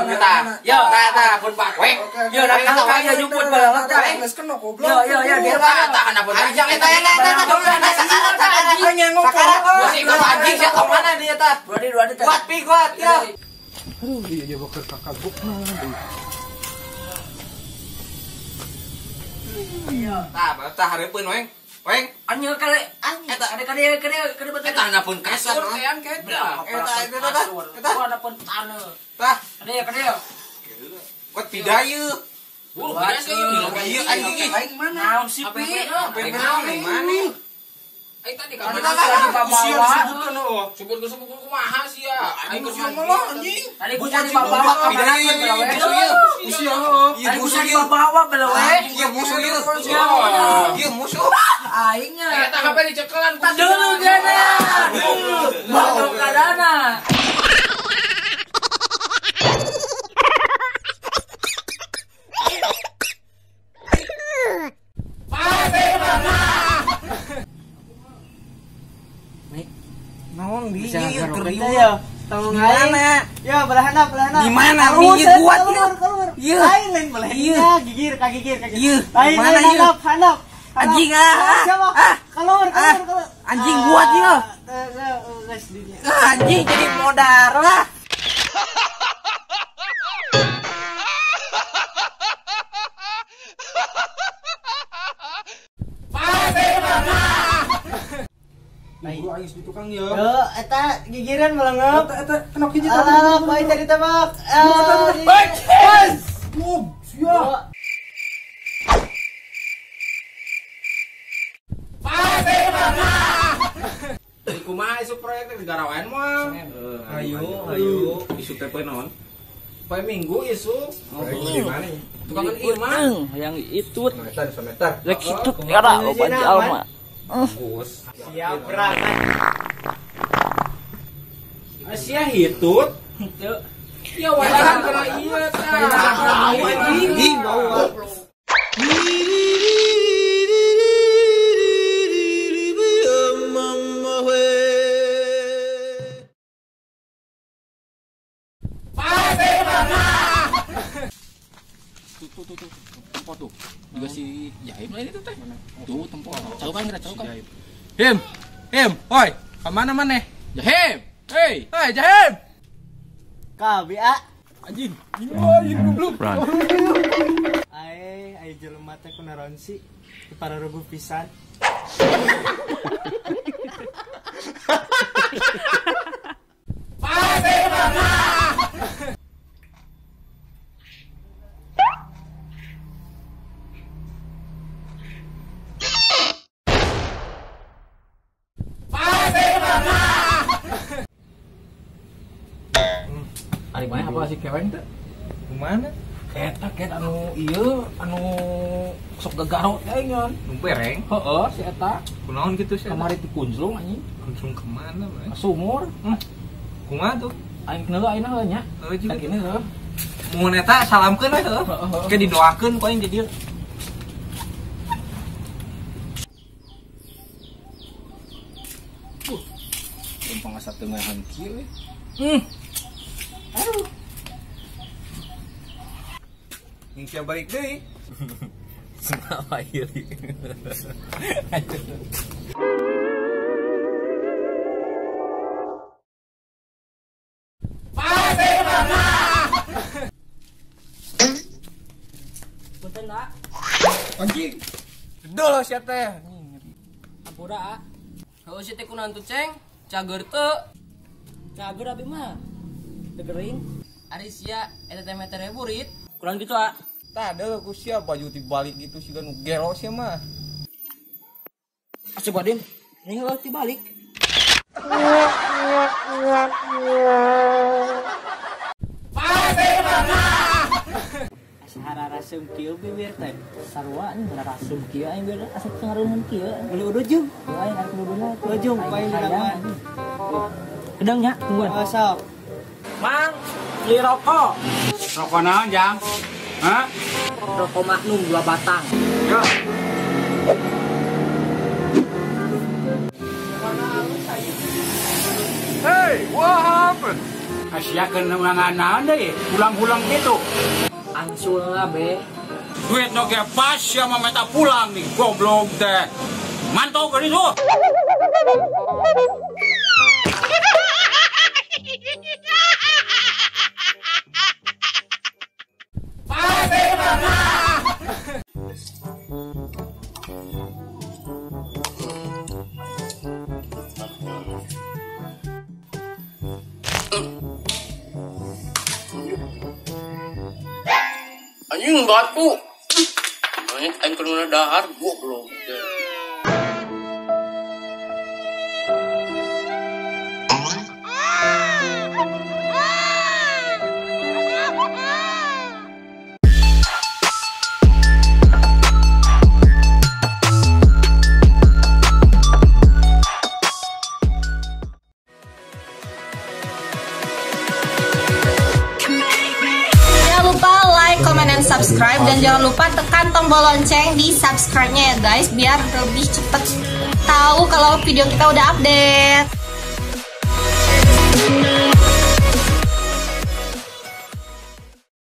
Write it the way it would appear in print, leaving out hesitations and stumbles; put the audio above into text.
Tah. Yo, tah pun Pak. Weng. Yo, datang ka jemput baheula tah. Geus kena goblok. Yo, yo, yo, dia tah tah pun anjing eta eta sakarat sakarat. Musik kalau anjing sia tong mana dia tah. Dua di Kuat pi kuat ya. Aduh, iya dia bakal kakagukna. Tah, tah hareupeun weng. Weng, anjing kale eta kade kade kade eta hanapun kasur tean eta. Eta eta eta hanapun taneuh. Tah, kade kade. Kuat pidayu. Buru pidayu ieu anjing aing mana? Naon si pi? Naon mana? Aing tadi ka mana? Usia disebutkeun heuh. Sebut-sebut kumaha sia? Aing usia malah anjing. Tadi gua dibawa ka mana? Usia heuh. Tadi gua dibawa belewe. Ieu musuh ieu. Ieu musuh. Aing nya. Eta HP dicekelan ku. Dulu gana. Bawa kadana. Naon di ieu keur ya. Tong aing. Ya belahana belahana. Di mana ieu kuat ieu. Lain lain belahana gigir ka gigir ka gigir. Lain lain handap handap. Anjing ah. Keluar keluar keluar. Anjing kuat ieu. Anjing jadi modar lah. Ibu aing di tukang ya. Yo, eta gigiran melengep. Eta eta kena hiji tah. Alah, poin tadi tebak. Bos. Bob, sia. Kumaha isu proyek teh garawean moal. Ayo, ayo. Isu teh poe naon? Poe Minggu isu. Oh, di mana? Tukangan ieu mah. Yang itut. Meter, meter. Rek hitut era loba jalma. Bagus. Siap berangkat. Sia hitut. Henteu. Ya wajan kana ieu tah. Anjing bau. Tuh tuh tuh tempo tuh. Juga si Jaim lain itu teh. Tuh tempo. Jauh kan kira jauh kan. Him. Him, oi, ke mana maneh? Jahim. Hey, hey Jahim. Ka BA. Anjing. Anjing goblok. Ae, ae jelema teh kunaon sih? Pararuguh pisan. Ari mana apa sih keweng teh? Kumana? Eta ket anu ieu anu sok gagarot teh nyon. Nu bereng? Heeh, si eta. Kunaon kitu sih? Kamari dikunclung anjing. Kunclung ke mana, Bang? Sumur. Kumaha tuh? Aing heula ayeuna heuh nya. Heuh juga. Kini heuh. Mun eta salamkeun we heuh. Ke didoakeun ku aing di dieu. Lempang asa tengahan kieu we. Aduh. Yang siap balik deui. Kenapa ieu? Punten, Pak. Anjing. Dol sia teh. Ampura, ah. Heuh si teh kunaon tuh, Ceng? Cager teu. Cager abi mah. Teu gering. Ari sia eta teh meter burit. Kurang gitu, ah. Tah deui ku sia baju dibalik gitu siga nu gelo sia mah. Asup badim. Ini heuh dibalik. Asa rasem kieu bibir teh. Sarua nih rasem kieu aing beureum asa teu ngareuneuh kieu. Beli udujung. Aing arek ududuna. Ujung paling dalaman. Kedang nya tungguan. Oh, sok. Mang, beli rokok. Rokok naon, Jang? Hah? Rokok Magnum 2 batang. Yo. Hey, what happened? Asia kena undangan naon deui, pulang-pulang gitu. Angsul lah be. Duit no ge pas sia mah meta pulang nih, goblok teh. Mantau geuning tuh. Anjing batu. Anjing aing keur dahar goblok. Comment dan subscribe, dan jangan lupa tekan tombol lonceng di subscribe-nya ya guys, biar lebih cepet tahu kalau video kita udah update.